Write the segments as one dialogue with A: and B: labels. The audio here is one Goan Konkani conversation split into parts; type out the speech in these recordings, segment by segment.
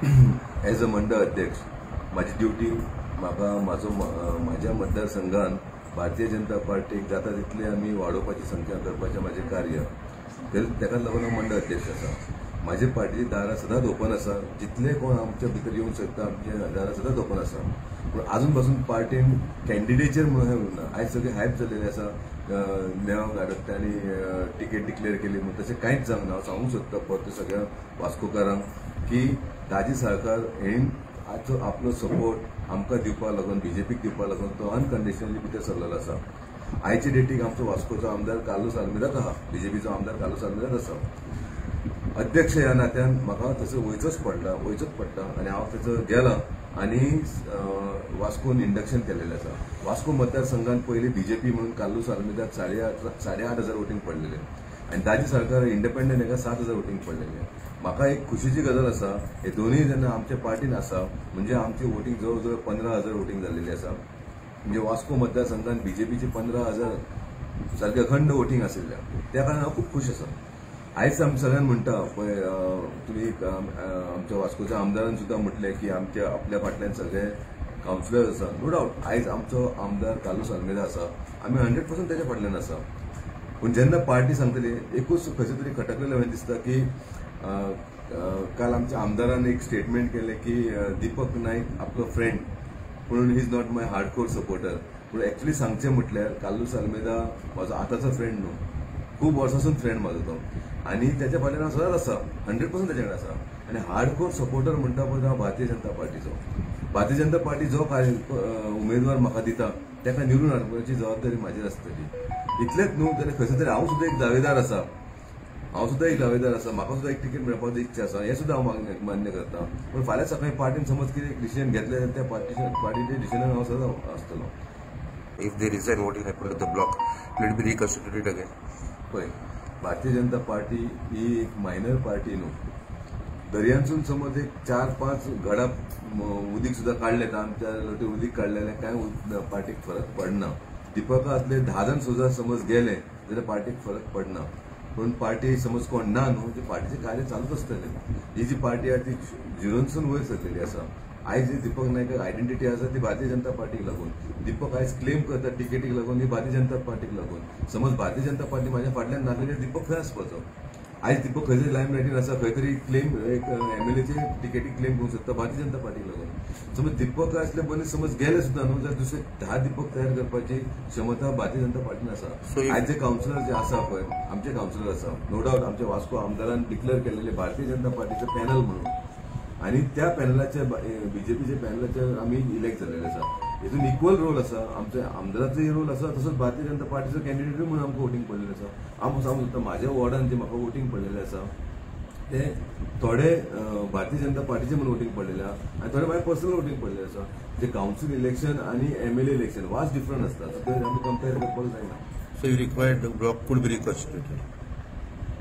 A: एज अ मंडळ अध्यक्ष म्हाजी ड्युटी म्हाका म्हाजो म्हाज्या मतदारसंघान भारतीय जनता पार्टीक जाता तितले आमी वाडोवपाची संख्या करपाचें म्हाजें कार्य, ताकाच लागून हांव मंडळ अध्यक्ष आसा. म्हाजे पार्टीची दारां सदांच ओपन आसा, जितले कोण आमच्या भितर येवंक शकता आमच्या दारां सदांच ओपन आसा. पूण आजून पासून पार्टीन कॅन्डिडेचर म्हणून उरना. आयज सगळें हायप जाल्लेलें आसा, नेवाक आडकत्यांनी तिकेट डिक्लेअर केली म्हणून, तशें कांयच जावंक ना. हांव सांगूंक सोदता परत सगळ्या वास्कोकारांक की दाजी साळकार हेण आजचो आपलो सपोर्ट आमकां दिवपाक लागून, बीजेपीक दिवपाक लागून तो अनकंडिशनली भितर सरलेलो आसा. आयचे डेटीक आमचो वास्कोचो आमदार कार्लूस आल्मेदाच आहा, बीजेपीचो आमदार कार्लूस आल्मेदाच आसा. अध्यक्ष ह्या नात्यान म्हाका तसो वयचोच पडटा आनी हांव थंयसर गेलां आनी वास्कोन इंडक्शन केलेलें आसा. वास्को मतदारसंघान पयलीं बीजेपी म्हणून कार्लूस आल्मेदाक 8,500 वोटींग पडलेलें आनी दाजी साळकार इंडिपेंडंट हेका 7,000 वोटींग पडलेलें. म्हाका एक खुशीची गजाल आसा, हे दोनूय जेन्ना आमच्या पार्टीन आसा म्हणजे आमची वोटींग जवळ जवळ 15,000 वोटींग जाल्लेली आसा. म्हणजे वास्को मतदारसंघान बीजेपीची 15,000 सारकें अखंड वोटींग आशिल्लें, त्या कारणान हांव खूब खूश आसा. आयज आमी सगळ्यांक म्हणटा पळय, तुमी आमच्या वास्कोच्या आमदारान सुद्दां म्हटलें की आमच्या आपल्या फाटल्यान सगळे कावन्सिलर आसा. नो डावट आयज आमचो आमदार कार्लूस आल्मेदा आसा, आमी 100% तेच्या फाटल्यान आसा. पूण जेन्ना पार्टी सांगतली, एकूच खंयसर तरी खटकलेलें अशें दिसता की काल आमच्या आमदारान एक स्टेटमेंट केलें की दीपक नायक आपलो फ्रेंड, पूण he is not my hardcore supporter. पूण एक्चुली सांगचें म्हटल्यार कार्लूस आल्मेदा म्हाजो आतांचो फ्रेंड न्हू, खूब वर्सांसून फ्रेंड म्हाजो तो, आनी तेच्या फाटल्यान हांव सदांच आसा, 100% तेच्या कडेन आसा. आनी हार्डकोर सपोर्टर म्हणटा पळय हांव भारतीय जनता पार्टीचो. भारतीय जनता पार्टी जो उमेदवार म्हाका दिता ताका निवडून हाडपाची जबाबदारी म्हाजेर आसतली. इतलेंच न्हू जाल्यार खंयसर तरी हांव सुद्दां एक दावेदार आसा, म्हाका सुद्दां एक तिकेट मेळपाची इच्छा आसा, हें सुद्दां हांव मान्य करता. पूण फाल्यां सकाळीं पार्टीन समज कितें डिसिजन घेतलें जाल्यार त्या पार्टीच्या डिसिजनान हांव सदां आसतलो.
B: If they resign, what will happen to the bloc? Will it be reconstituted again?
A: पळय, भारतीय जनता पार्टी ही एक मायनर पार्टी न्हू. दर्यांसून समज एक 4-5 घडा उदीक सुद्दां काडलें तर आमच्या लोटी उदीक काडलें जाल्यार कांय पार्टीक फरक पडना. दीपका आसले 10 जाण सुद्दां समज गेले जाल्यार पार्टीक फरक पडना. पूण पार्टी समज कोण ना न्हू, ती पार्टीचें कार्य चालूच आसतलें. ही जी पार्टी आहा ती झिरोनसून वयर सरलेली आसा. आयज जी दीपक नायकाक आयडेंटिटी आसा ती भारतीय जनता पार्टीक लागून. दीपक आयज क्लेम करता टिकेटीक लागून, ही भारतीय जनता पार्टीक लागून. समज भारतीय जनता पार्टी म्हाज्या फाटल्यान नासली दीपक खंय आसपाचो? आयज दीपक खंय तरी लायम लायटीन आसा, खंय तरी क्लेम एक एमएलएचे टिकेटीक क्लेम करूंक शकता भारतीय जनता पार्टीक लागून. समज दीपक आसले मनीस समज गेले सुद्दां न्हू जाल्यार दुसरे 10 दीपक तयार करपाची क्षमता भारतीय जनता पार्टीन आसा. आयज जे कावन्सिलर जे आसा पळय, आमचे कावन्सिलर आसा, नो डावट आमच्या वास्को आमदारान डिक्लेअर केलेले भारतीय जनता पार्टीचें पॅनल म्हणून, आनी त्या पॅनलाच्या बीजेपीच्या पॅनलाचेर आमी इलेक्ट जाल्लेले आसा. हितून इक्वल रोल आसा, आमच्या आमदाराचोय रोल आसा, तसोच भारतीय जनता पार्टीचो कॅन्डिडेटूय म्हणून आमकां वोटींग पडलेलें आसा. हांव सांगूंक सोदता म्हाज्या वॉर्डान जें म्हाका वोटींग पडलेलें आसा ते थोडे भारतीय जनता पार्टीचे म्हणून वोटींग पडलेले आहा आनी थोडे म्हाजें पर्सनल वोटींग पडलेलें आसा. जे कावन्सील इलेक्शन आनी एमएलए इलेक्शन वास्ट डिफरंट आसता, सो ते आमी कंपेर करपाक जायना.
B: So you required the bloc could be reconstituted.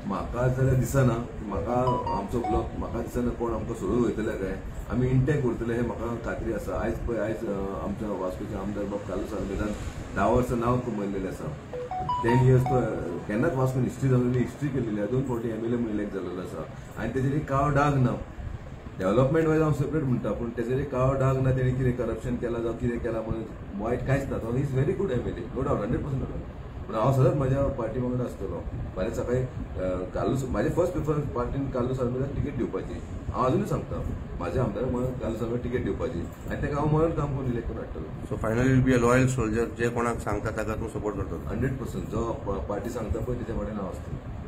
A: म्हाका जाल्यार दिसना, म्हाका आमचो ब्लॉक म्हाका दिसना कोण आमकां सोडून वयतले काय, आमी इंटॅक्ट उरतले हें म्हाका खात्री आसा. आयज पळय, आयज आमच्या वास्कोचे आमदार बाब कार्लूस आल्मेदान 10 वर्सां नांव कमयलेलें आसा. 10 इयर्स तो केन्नाच वास्कोन हिस्ट्री जावून हिस्ट्री केलेली आसा. 2 फावटी एमएलए म्हणून इलेक्ट जाल्लो आसा आनी तेजेर एक काळो डाग ना. डेव्हलपमेंट वायज हांव सेपरेट म्हणटा, पूण तेजेर एक काळो डाग ना. तेणें कितें करप्शन केलां जावं कितें केलां म्हणून वायट कांयच ना. तो is very good MLA, no doubt, 100%. पूण हांव सदांच म्हाज्या पार्टी वांगडा आसतलो. फाल्यां सकाळीं कार्लूस म्हाजे फर्स्ट प्रिफरन्स पार्टीन कार्लूस आल्मेदाक तिकेट दिवपाची. हांव अजुनूय सांगता म्हाज्या आमदाराक म्हणून कार्लूस आल्मेदाक तिकेट दिवपाची आनी ताका हांव मरण काम करून इलेक्ट करून हाडटलो.
B: So finally will be a loyal soldier, जे कोणाक सांगता ताका तूं सपोर्ट करतलो.
A: 100% जो पार्टी सांगता पळय तेच्या फाटल्यान हांव आसतलो.